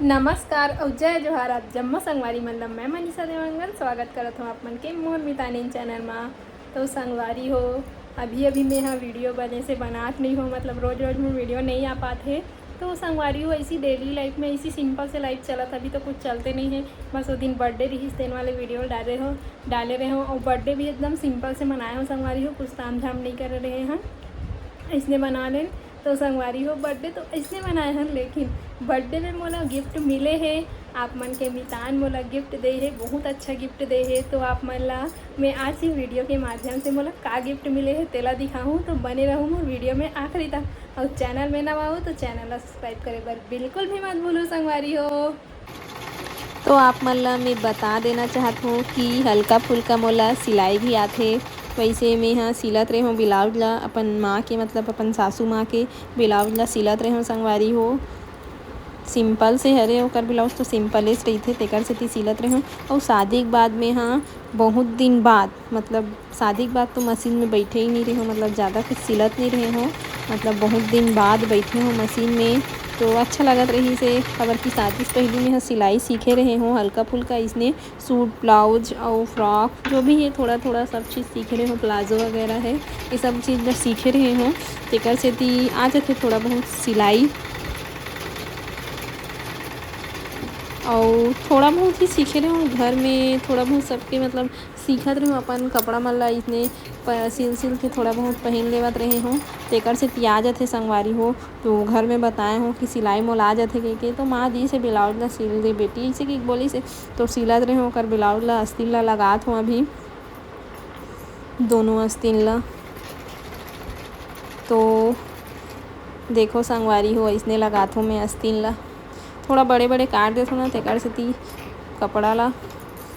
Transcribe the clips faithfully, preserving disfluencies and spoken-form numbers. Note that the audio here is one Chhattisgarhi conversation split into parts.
नमस्कार अउ जय जोहार, आप जम्मो संगवारी मन ल मैं मनीषा देवांगन स्वागत करत हूँ आप मन के मोर मितानिन चैनल मा। तो संगवारी हो, अभी अभी मैं हा वीडियो बने से बनात नहीं हो, मतलब रोज रोज में वीडियो नहीं आ पात हे। तो संगवारी हो, ऐसी डेली लाइफ में ऐसी सिंपल से लाइफ चलत, अभी तो कुछ चलते नहीं है। बस वो दिन बर्थडे रहिस, तेन वाले वीडियो डाले हो डाले रहे हो, और बर्थडे भी एकदम सिंपल से मनाए हो संगवारी हो, कुछ ताम झाम नहीं करे रहे हैं, इसने बना लेन। तो संगवारी हो, बर्थडे तो इसने मनाए हन, लेकिन बर्थडे में मोला गिफ्ट मिले हे। आप मन के मितान मोला गिफ्ट दे हे, बहुत अच्छा गिफ्ट दे हे। तो आप मन ला मैं आज ही वीडियो के माध्यम से मोला का गिफ्ट मिले हे, तेला दिखाहूँ। तो बने रहूँ मोर वीडियो में आखिरी तक, और चैनल में नवा हो तो चैनल ला सब्सक्राइब करे बर बिल्कुल भी मत भूलो संगवारी हो। तो आप मन ला मैं बता देना चाहत हूँ कि हल्का फुल्का मोला सिलाई भी आथे। वैसे मैं हा सिलत रहे हूँ ब्लाउज ला, अपन माँ के, मतलब अपन सासू माँ के ब्लाउज ला सिलत रहे हूँ संगवारी हो। सिंपल से हरे ओकर ब्लाउज, तो सिंपलेस्ट रहिथे, तेकर सेती सिलत रहे हूँ। और शादी के बाद मैं हा बहुत दिन बाद, मतलब शादी के बाद तो मशीन में बैठे ही नहीं रहे हूँ, मतलब ज़्यादा कुछ सिलत नहीं रहे हूँ, मतलब बहुत दिन बाद बैठे हूँ मशीन में। तो अच्छा लगत रहिस हे, काबर कि शादी से पहले मैं हा सिलाई सीखे रहे हूँ हल्का फुल्का, इसने सूट, ब्लाउज और फ्रॉक, जो भी है, थोड़ा थोड़ा सब चीज़ सीखे रहे हूँ, प्लाजो वगैरह है, ये सब चीज़ ला सीखे रहे हूँ, तेकर सेती आ जाथे थोड़ा बहुत सिलाई। और थोड़ा बहुत ही सीखे रहे हूँ घर में, थोड़ा बहुत सबके, मतलब सीखत रहे हूँ, अपन कपड़ा मन ला इसने प-, सिल सिल के थोड़ा बहुत पहन लेवत रहे हूँ। तेकर सेती आ जाथे संगवारी हो। तो घर में बताए हूँ कि सिलाई मोला आ जाथे कह के, तो माँ दी से ब्लाउज ला सिल दे बेटी, ऐसे कि बोलिस हे। तो सिलत रहे हूँ ओकर ब्लाउज ला, अस्तीन ला लगात हूँ अभी, दोनों अस्तीन ला। तो देखो संगवारी हो, इसने लगात हूँ मैं अस्तीन ला। थोड़ा बड़े बड़े काट देथों ना, तेकर सेती कपड़ा ला,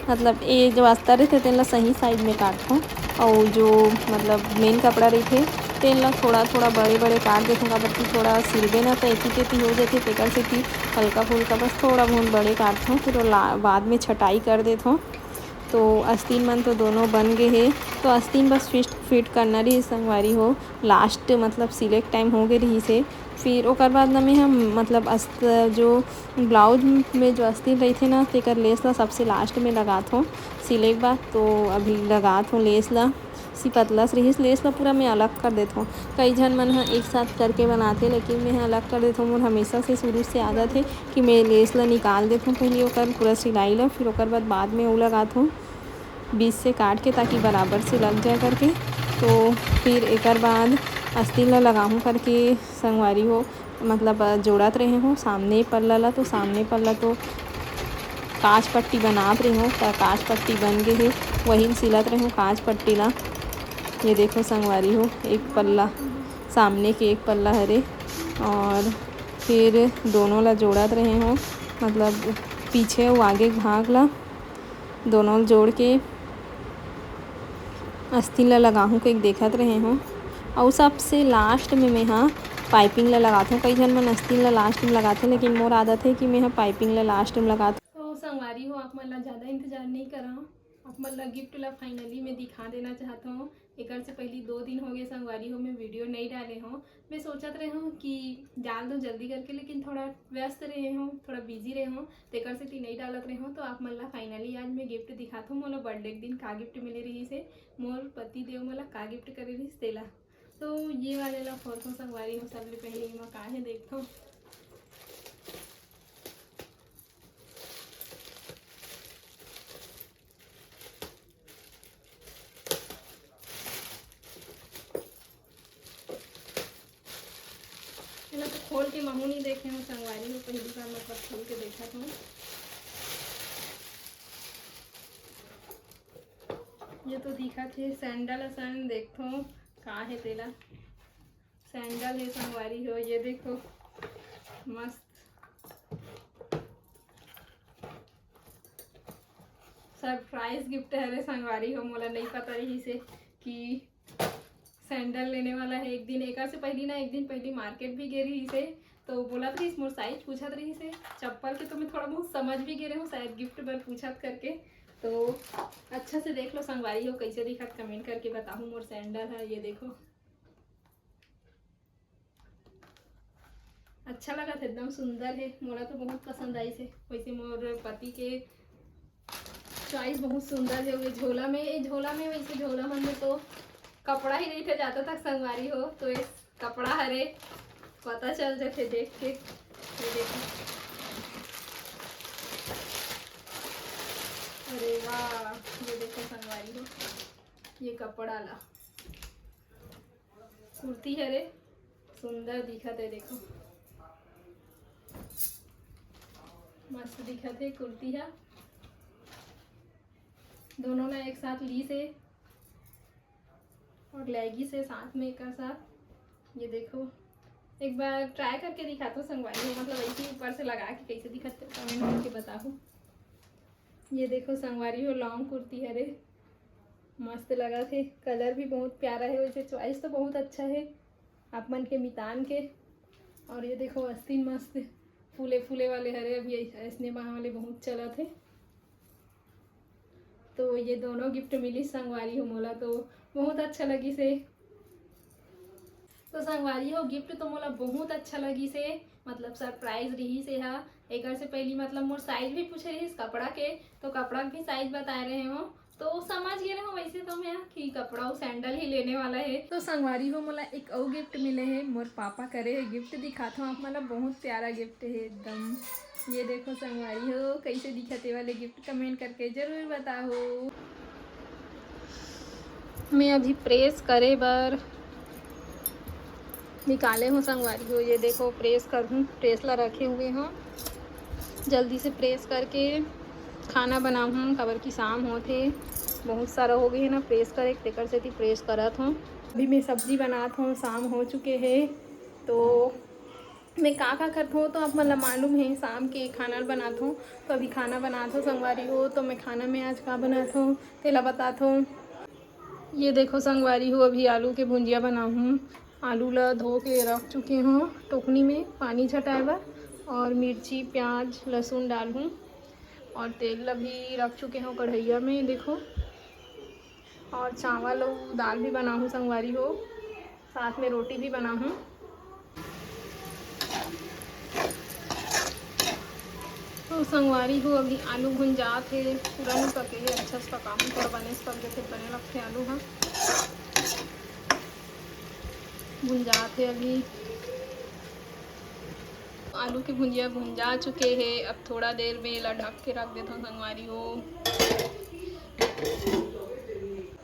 मतलब ये जो अस्तर रहिथे तेन ला सही साइज में काटथों, और जो, मतलब मेन कपड़ा रहिथे तेन ला थोड़ा थोड़ा बड़े बड़े काट देथों, काबर कि थोड़ा सिलबे ना तो एती तेती हो जाथे, तेकर सेती हल्का फुल्का बस थोड़ा बहुत बड़े काटथों, फिर वो ला-, बाद में छटाई कर देथों। तो अस्तीन मन तो दोनों बन गए हे, तो अस्तीन बस फिट फिट करना रहिस संगवारी हो। लास्ट, मतलब सिले के टाइम हो गए रहिस हे, फिर ओकर बाद ना मैं हम, मतलब अस्त-, जो ब्लाउज में जो अस्तीन रहिथे ना, तेकर लेस ला सबसे लास्ट में लगाथों सिले के बाद। तो अभी लगाथों लेस ला, सिपतलस रहिस, लेस ला पूरा मैं अलग कर देथों। कई झन मन ह एक साथ करके बनाथे, लेकिन मैं ह अलग कर देथों। मोर हमेशा से शुरू से आदत हे कि मैं लेस ला निकाल देथों, पहले ओकर पूरा सिलाई ला, फिर ओकर बाद, बाद में वो लगाथों। बीच से काट के, ताकि बराबर से लग जाए करके। तो फिर एकर बाद अस्तीन ला लगाहूँ करके संगवारी हो, मतलब जोड़त रहे हूँ सामने पल्ला ला। तो सामने पल्ला तो कांच पट्टी बनात रहे हूँ, त कांच पट्टी बन गए हे, वही सिलत रहे हूँ कांच पट्टी ला। ये देखो संगवारी हो, एक पल्ला, सामने के एक पल्ला हरे, और फिर दोनों ला जोड़त रहे हूँ, मतलब पीछे अउ आगे भाग ला दोनों ल जोड़ के अस्तीन ला लगाहूँ कहिके देखत रहे हूँ। अउ सबसे लास्ट में मैं हा पाइपिंग ला लगाथों। कई झन मन अस्तीन ला लास्ट में लगाथे, लेकिन मोर आदत है कि मैं हा पाइपिंग ला लास्ट में लगाथों। तो संगवारी हो, आप मन ला ज़्यादा इंतजार नहीं करा, आप मन ला गिफ्ट ला फाइनली मैं दिखा देना चाहत हूँ। एकर से पहली दो दिन हो गए संगवारी हो, मैं वीडियो नहीं डाले हूँ। मैं सोचत रहे हूँ कि डाल दूँ जल्दी करके, लेकिन थोड़ा व्यस्त रहे हूँ, थोड़ा बिजी रहे हूँ, तेकर सेती नहीं डालत रहे हूँ। तो आप मन ला फाइनली आज मैं गिफ्ट दिखात हूँ, मोला बर्थडे के दिन का गिफ्ट मिले रहिस हे, मोर पति देव मोला का गिफ्ट करे रहिस तेला। तो ये वाले ला खोलथों संगवारी हो, सबले पहले एमा का हे देखथों। एला तो खोल के महू नहीं देखे हूँ संगवारी हो, पहली बार मतलब खोल के देखत हूँ। ये तो दिखत हे सैंडल असन, देखथों का हे तेला। सैंडल हे संगवारी हो, ये देखो मस्त सरप्राइज गिफ्ट हरे संगवारी हो, मोला नहीं पता रहिस हे कि सैंडल लेने वाला है एक दिन। एकर से पहली ना, एक दिन पहली मार्केट भी गे रहिस हे, तो बोलत रहिस, मोर साइज पूछत रहिस हे चप्पल के, तो मैं थोड़ा बहुत समझ भी गे रहे हूँ शायद गिफ्ट बर पूछत करके। तो अच्छा से देख लो संगवारी हो, कैसे दिखत कमेंट करके बताहू। मोर सैंडल है, ये देखो। अच्छा लगत हे, एकदम सुंदर हे। मोला तो बहुत पसंद आइस हे। वैसे मोर पति के चॉइस बहुत सुंदर हे। ये झोला में, ये झोला में, वैसे झोला मन में तो कपड़ा ही नहीं थे जाता तक संगवारी हो, तो ये कपड़ा हरे, पता चल जाथे देख के। ये देखो, अरे वाह, ये देखो संगवारी हो, ये कपड़ा ला कुर्ती हरे, सुंदर दिखत हे। देखो, मस्त दिखत हे कुर्ती हा। दोनों ला एक साथ लीस हे और लेगिस हे साथ में एकर साथ। ये देखो, एक बार ट्राई करके दिखाथों संगवारी हो, मतलब ऐसे ही ऊपर से लगा के कैसे दिखत हे, कमेंट करके बताहू। ये देखो संगवारी हो, लॉन्ग कुर्ती हरे, मस्त लगत हे। कलर भी बहुत प्यारा हे, वैसे चॉइस तो बहुत अच्छा हे आप मन के मितान के। और ये देखो, आस्तीन मस्त फूले फूले वाले हरे, अभी ऐसने बाह वाले बहुत चलत हे। तो ये दोनों गिफ्ट मिलिस संगवारी हो मोला, तो बहुत अच्छा लगिस हे। तो संगवारी हो, गिफ्ट तो मोला बहुत अच्छा लगिस हे, मतलब सरप्राइज रहिस हे हा। एकर से पहली मतलब मोर साइज भी पूछे रहिस कपड़ा के, तो कपड़ा के भी साइज बताए रहे हो, तो समझ गे रहे हो वैसे तो मैं कि कपड़ा अउ सैंडल ही लेने वाला हे। तो संगवारी हो, मोला एक अउ गिफ्ट मिले हे, मोर पापा करे हे गिफ्ट, दिखाथों आप मन ला, बहुत प्यारा गिफ्ट हे एकदम। ये देखो संगवारी हो, कैसे दिखत हे वाले गिफ्ट, कमेंट करके जरूर बताओ। मैं अभी प्रेस करे बर निकाले हूँ संगवारी हो। ये देखो, प्रेस करहूँ, प्रेस ला रखे हुए हूँ, जल्दी से प्रेस करके खाना बनाहूँ, काबर कि शाम होत हे, बहुत सारा हो गए हे ना प्रेस करे, तेकर सेती प्रेस करत हूँ। अभी मैं सब्जी बनात हूँ, शाम हो चुके हे, तो मैं का का करत हूँ तो आप मन ला मालूम हे, शाम के खाना बनात हूँ। तो अभी खाना बनात हूँ संगवारी हो, तो मैं खाना में आज का बनात हूँ तेला बतात हूँ। ये देखो संगवारी हो, अभी आलू के भुंजिया बनाहूँ। आलू ला धो के रख चुके हूँ टोकनी में पानी झटाए बर, और मिर्ची, प्याज, लहसुन डालहूँ और तेल ला भी रख चुके हूँ कढ़ैया में। देखो, और चावल अउ दाल भी बनाहूँ संगवारी हो, साथ में रोटी भी बनाहूँ। तो संगवारी हो, अभी आलू भुंजात हे, पूरा नइ पके हे, अच्छा से पकाहूँ, थोड़ा बने से पक जाथे, बने लगथे आलू ह। भुंजात हे अभी। आलू के भुंजिया भुंजा चुके हे। अब थोड़ा देर में एला ढक के रख देथव संगवारी हो।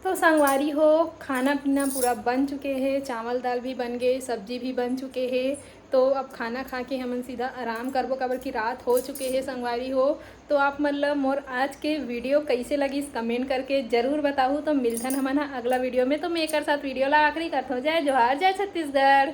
तो संगवारी हो, खाना पीना पूरा बन चुके हे, चावल दाल भी बन गए, सब्जी भी बन चुके हे। तो अब खाना खा के हमन सीधा आराम करबो, काबर कि रात हो चुके हे संगवारी हो। तो आप मन ल मोर आज के वीडियो कैसे लगिस, कमेंट करके जरूर बताहू। तो मिलथन हमन ह अगला वीडियो में। तो मैं एकर साथ वीडियो ला आखिरी करथव। जय जोहार, जय छत्तीसगढ़।